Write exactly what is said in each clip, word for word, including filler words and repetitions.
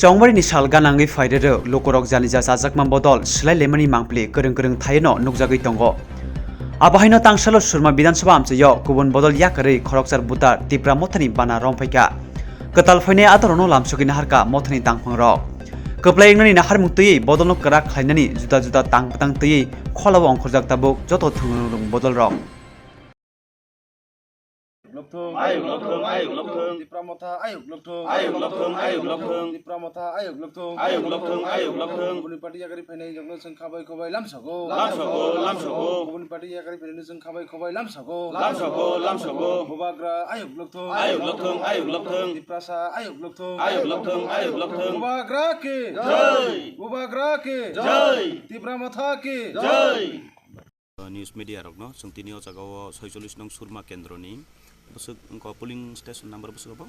Chongbarini sal ganangwi phairero lukurok janija chajakma bodol swlai lemani mangpili kwrwng kwrwng thaino nukjagwi tongo. Abo haino tangsalo Surma Bidhan Sabha amchaio kubun bodol yakarwi khoroksa butar Tipra Mothani bana romphaikha. Kwtal phainai atorokno lamsogwi naharkha Mothani tangphangrok. Kwplai wngnani naharmung twiwi bodolno kwrak khlainani juda juda tang bwtang twiwi kholao ongkhorjak tabuk joto thwngmung bodolrok. Lokthung. Ayuk lokthung, ayuk lokthung. Tipra Motha, ayuk lokthung. Ayuk lokthung, ayuk lokthung. Tipra Motha, ayuk lokthung. Ayuk lokthung, ayuk lokthung. Kubuni party yakarwi phainai jokno chwng khabai khubai lamsogo. Lamsogo, lamsogo. Kubuni party yakarwi phainai chwng khabai khubai lamsogo. Lamsogo, lamsogo. Bubagra, ayuk lokthung. Ayuk lokthung, ayuk lokthung. Tiprasa, ayuk lokthung. Ayuk lokthung, ayuk lokthung. Bubagra ki. Jai. Bubagra ki. Jai. Tipra Motha ki. Jai. News media rokno chwng tini o jaga o soicholish nong Surma kendroni bwswk wngkha polling station number bwswk abo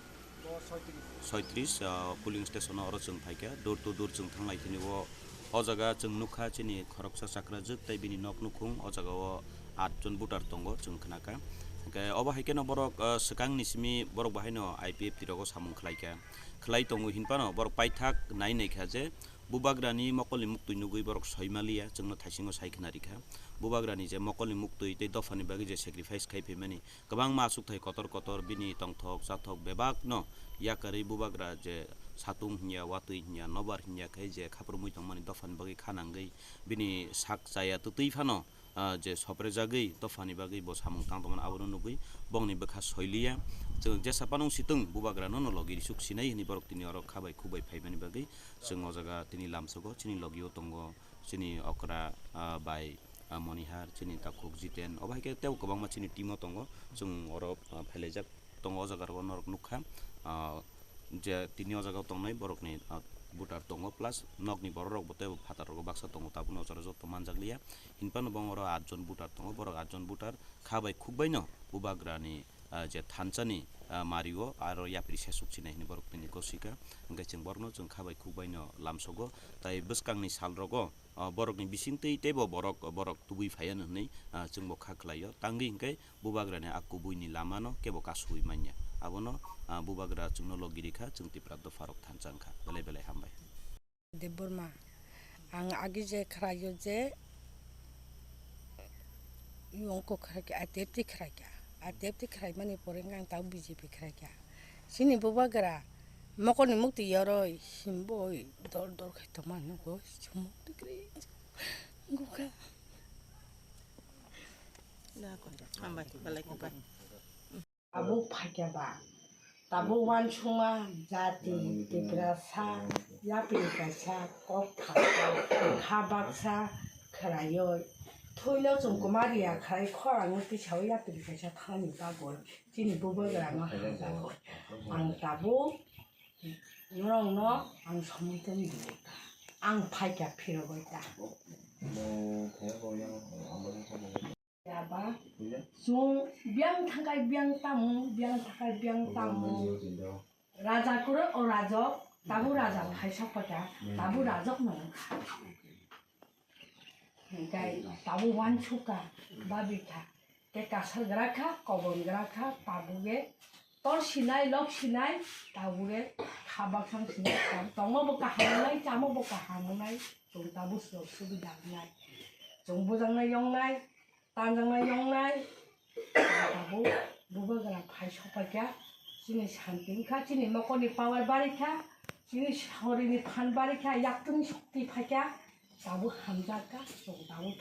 soitris, ah, polling station o oro chwng phaikha, door to door chwng thanglai tini o, o jaga chwng nukha chini khoroksa chakrajwk tei bini nok nukhung o jaga o at jon voter tongo chwng khnakha. Hwnkhe obo hai kheno borok, ah, swkangni simi borok bahaino I P F T rogo samung khlaikha, khlai tongo hinphano borok paithak nai naikha je Bubagrani mokolni muktwi nugwi borok soi maliya, chwngno thaisingo sai khna rikha. Bubagrani je mokolni muktwi tei dophani bagwi je sacrifice khai phaimani, kwbangma achukthai kotor kotor bini tongthok chathok bebakno yakarwi Bubagra je satung hinya, watwi hinya, nobar hinya khai je khaprumwi tongmani dophani bagwi kha nangwi bini sak chaya twtwi phano ah, je soprejagwi dophani bagwi bo samung tang tongmani abono nugwi bongni bwkha soiliya. Chwng jesa panung sitwng bubagrano no logi risuk sinai hwnwi borok tini oro kha bai khuk bai phaimani bagwi chwng o jaga tini lamsogo chini logio tongo chini okra, ah, bai, ah, Monihar, chini takhuk Jiten, obo hai khe tei kwbangma chini team o tongo chwng oro, ah, phailaijak. Tongo o jaga rogo norok nukha, ah, je tini o jaga o tongnai borokni, ah, voter tongo plus nokni borok rok bo tei phatar rogo baksa tongo tabukno o jaga joto manjakliya hinphano bong oro at jon voter tongo borok at jon voter kha bai khuk bai no bubagrani, ah, je thansa ni, ah, mari o aro yapri sesuk sinai hinwi borok tini gosika hwnkhe chwng borokno chwng kha bai khuk bai no lamsogo tai bwskang ni sal rogo ah, borokni bisingtwi teibo borok, borok tubui phaiya hwnwi, ah, chwngbo kha khlaio. Tangwi hwnkhe bubagrani a kubuini lamano kebo kasui manya. Abono, ah, bubagra chwngno logi rikha, chwng Tipra dopharok thansa wngkha. Belai belai hambai. Debbarma, ang agi je khwraio je, ongko khwraikha, I T F T khwraikha. I T F T khwraimani pore ang tao B J P khwraikha. Chini bubagra mokolni muktwi yoroi himbo dor dor khai tongma nugo, chumuk tikri nugukha. Hambai, belai hambai. Abo phaikha ba, tabuk wansukma jati, Tiprasa, yapri kaisa kok thangkha, kha baksa khwraioi. Thwino chwng kwma riya khwrai khorangwi tisao yapri kaisa thani bagwi. Chini bubagrano hamjakgo. Ang tabuk norokno ang somoi tongwi rwkha. Ang phaikha phirogwi ta. Yaba, chwng biyang thangkai biyang tamo, biyang thangkai biyang tamo. Raja kwrwi o rajok, tabuk raja phai sokphaikha, tabuk rajokno wngkha. Hingkai tabuk wansukha, babikha. Tei kasar gra kha, kobon gra kha, tabuge tor sinai, lok sinai, tabuge kha baksang sinai, tongma bo kaham wngnai, chama bo kaham wngnai, chwng tabuk sujuk subida wngnai. Chwng bujaknai yongnai, tanjaknai yongnai, tabuk bubagra phai sokphaikha, chini santi wngkha, chini mokolni power barikha, chini sorini phan barikha, yaktwngni shokti phaikha, tabuk hamjakha, chwng tabuk